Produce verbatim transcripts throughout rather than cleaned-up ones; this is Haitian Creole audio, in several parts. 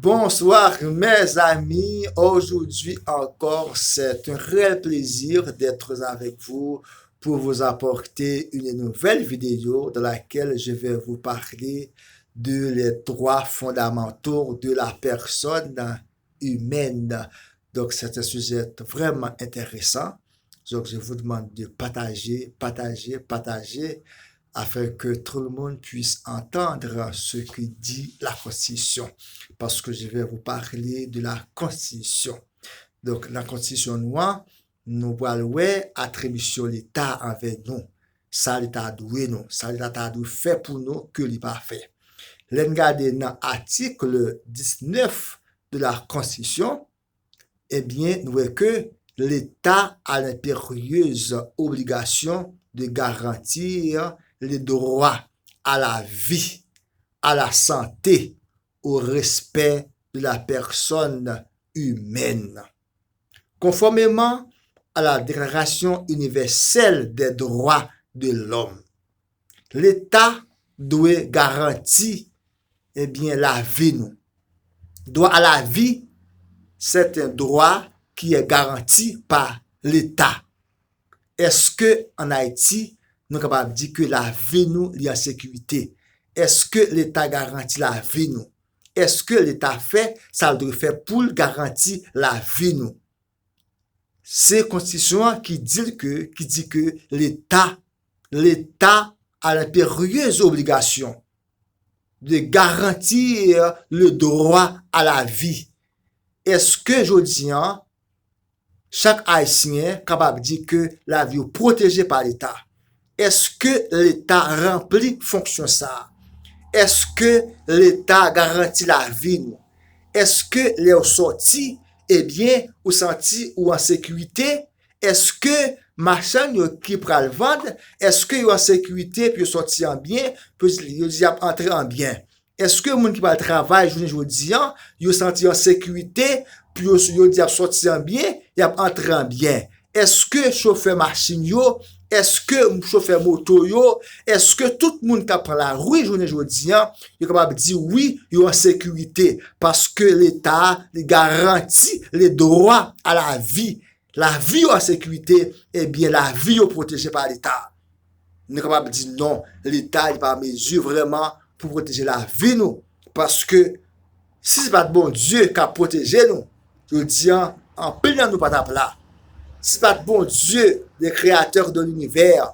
Bonsoir mes amis, aujourd'hui encore c'est un réel plaisir d'être avec vous pour vous apporter une nouvelle vidéo dans laquelle je vais vous parler de les droits fondamentaux de la personne humaine. Donc c'est un sujet vraiment intéressant. Donc je vous demande de partager, partager, partager afin que tout le monde puisse entendre ce que dit la Constitution. Parce que je vais vous parler de la Constitution. Donk, nan konstitisyon nou an, nou pral wè atribisyon Leta anvè nou. Sa Leta dwe nou, sa Leta ta dwe fè pou nou ke li pa fè. Lè n gade nan atik diznèf de la Constitution, ebyen, nou wè ke Leta a l'impérieuse obligation de garantir les droits à la vie, à la santé, au respect de la personne humaine. Conformément à la Déclaration universelle des droits de l'homme, Leta dwe garanti, ebyen, lavi nou. Droit à la vie, c'est un droit qui est garanti par l'État. Èske ann Ayiti, nou kapab di ke lavi nou li an sekirite? Èske Leta garanti lavi nou? Èske Leta fè sa l dwe fè pou l garanti lavi nou? Se konstitisyon an ki di l ke, ki di ke Leta, l'État a l'impérieuse obligation de garantir le droit à la vie. Èske jodi an, chak Ayisyen kapab di ke lavi yo pwoteje pa Leta? Èske Leta ranpli fonksyon sa a? Èske Leta garanti lavi nou? Èske lè w sòti, ebyen, ou santi ou an sekirite? Èske machann yo ki pral vann, èske yo an sekirite pou yo sòti an byen, pou yo di y ap antre an byen? Èske moun ki pral travay jounen jodi an, yo santi yo an sekirite pou yo, yo di y ap sòti an byen, y ap antre an byen? Èske chofè machin yo, èske chofè moto yo, èske tout moun k ap pran lari jounen jodi an, yo kapab di wi, yo an sekirite? Paske Leta li garanti le droit à la vie. Lavi yo an sekirite, ebyen, lavi yo pwoteje pa Leta. Nou kapab di non, Leta li pa an mezi vrèman pou pwoteje lavi nou. Paske si se pa t Bondye k ap pwoteje nou, jodi an, anpil nan nou pa t ap la. Si se pa t Bondye, le créateur de l'univers,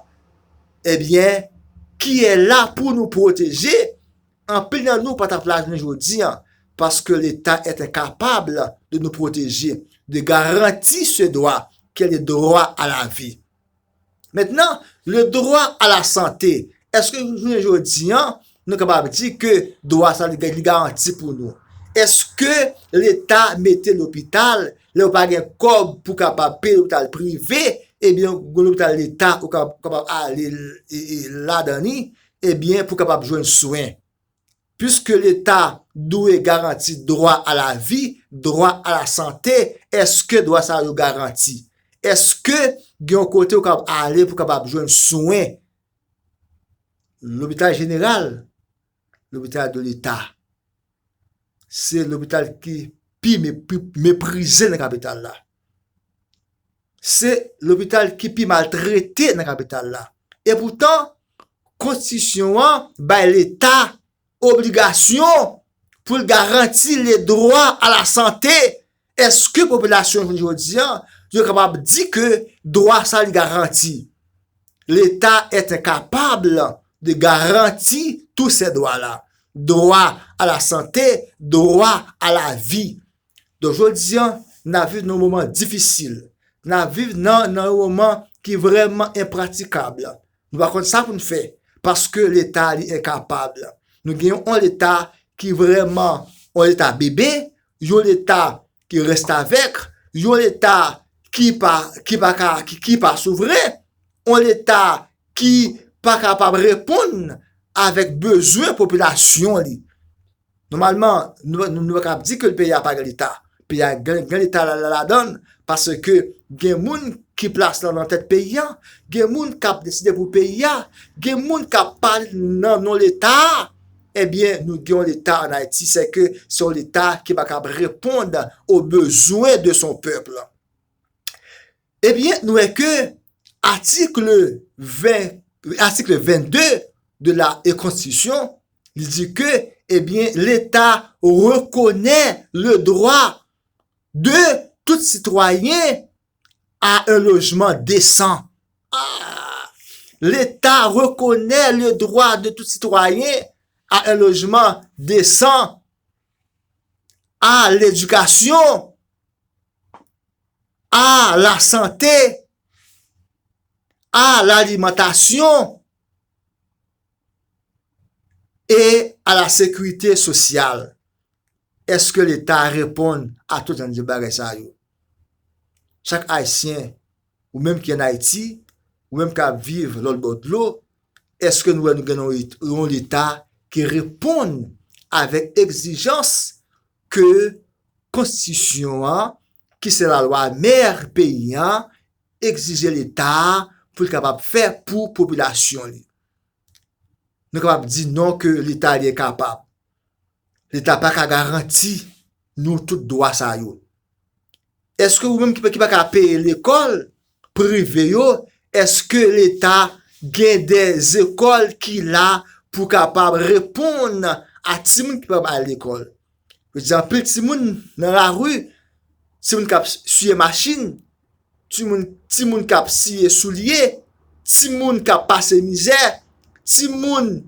ebyen, ki est là pour nous protéger, anpil nan nou pa t ap la jounen jodi an, parce que l'État est incapable de nous protéger, de garantir ce droit qui est le droit à la vie. Maintenant, le droit à la santé, èske jounen jodi an, nou kapab di ke dwa sa li, li garanti pou nou? Èske Leta mete lopital, lè w pa gen kòb pou kapab peye lopital prive, ebyen, gen lopital Leta ou ka, kapab ale e, e, ladan li, ebyen, pou kapab jwenn swen? Puiske Leta dwe garanti dwa a la vi, dwa a la sante, èske dwa sa yo garanti? Èske gen yon kote ou kapab ale pou kapab jwenn swen? Lopital jeneral, lopital de Leta, se lopital ki pi me-, pi meprize nan kapital la. Se lopital ki pi maltrete nan kapital la. Epoutan, konstitisyon an bay Leta obligasyon pou l garanti le droit à la santé. Èske popilasyon jodi an, yo kapab di ke dwa sa li garanti? L'État est incapable de garantir tous ces droits-là. Droit à la santé, droit à la vie. Donk, jodi an, n ap viv nan yon moman difisil. N ap viv nan, nan yon moman ki vrèman enpratikab. Nou pa konn sa pou n fè, paske Leta li enkapab. Nou gen yon Leta ki vrèman yon Leta bebe, yon Leta ki restavèk, yon Leta ki pa, ki pa ka, ki, ki pa souvren, yon Leta ki pa kapab reponn avèk bezwen popilasyon li. Nòmalman, nou, nou, nou pa ka ap di ke peyi a pa gen Leta. Peyi a gen, gen Leta la, la, ladan l, paske gen moun ki plase nan, nan tèt peyi a, gen moun k ap deside pou peyi a, gen moun k ap pale nan non Leta a. ebyen, nou gen yon Leta ann Ayiti, se ke se yon Leta ki pa kab reponn aux besoins de son peuple. Ebyen, nou wè ke atik ven, atik vennde de la Konstitisyon, li di ke, ebyen, Leta reconnaît le droit de tout citoyen à un logement décent. Ah, Leta reconnaît le droit de tout citoyen à un logement décent, à l'éducation, à la santé, à l'alimentation et à la sécurité sociale. Èske Leta reponn a tout jan de bagay sa yo? Chak Ayisyen, ou menm ki ann Ayiti, ou menm k ap viv lòt bò dlo, èske nou wè nou gen yon, yon Leta ki reponn avèk egzijans ke Konstitisyon an, ki se lalwa mè peyi an, egzije Leta a pou l kapab fè pou popilasyon li? Nou kapab di non ke Leta li enkapab. Leta pa ka garanti nou tout dwa sa yo. Èske ou menm ki pa, ki pa ka peye lekòl prive yo, èske Leta gen de zekòl ki la pou kapab reponn a timoun ki pa al lekòl? Yo di anpil timoun nan lari, timoun k ap siye machin, timoun, timoun k ap siye soulye, timoun k ap pase mizè, timoun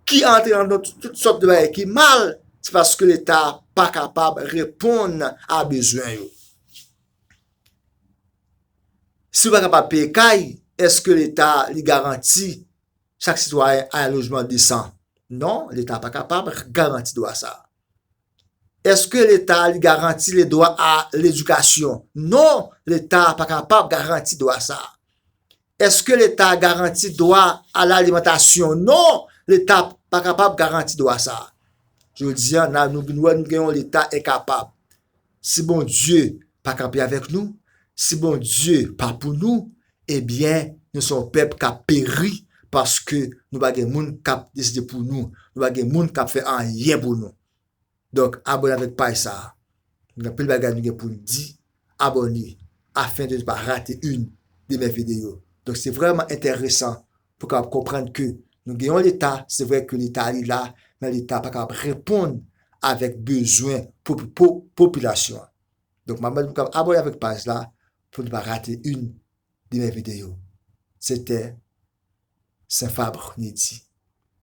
ki antre nan tout, tout sòt de bagay ki mal, se paske Leta pa kapab reponn a bezwen yo. Si w pa kapab peye kay, èske Leta li garanti chak sitwayen a yon lojman desan? Non, Leta pa kapab garanti dwa sa a. Èske Leta li garanti le droit à l'éducation? Non, Leta pa kapab garanti dwa sa a. Èske Leta garanti dwa a lalimantasyon? Non, Leta pa kapab garanti dwa sa a. Jodi a, n a, nou, nou wè nou gen yon Leta enkapab. Si Bondye pa kanpe avèk nou, si Bondye pa pou nou, ebyen, nou se yon pèp k ap peri paske nou pa gen moun k ap deside pou nou, nou pa gen moun k ap fè anyen pou nou. Donk, abòne avèk paj sa a. Gen anpil bagay nou gen pou n di. Abòne afin de ne pas rater une de mes vidéos. Donk, se vrèman enteresan pou kapab konprann ke nou gen yon Leta, se vre ke Leta li la, men Leta pa kapab reponn avèk bezwen po-, po-, popilasyon an. Donk, m ap mande nou kapab abòne avèk paj la pou nou pa rate une de mes vidéos. Se te Saint Fabre Nedi.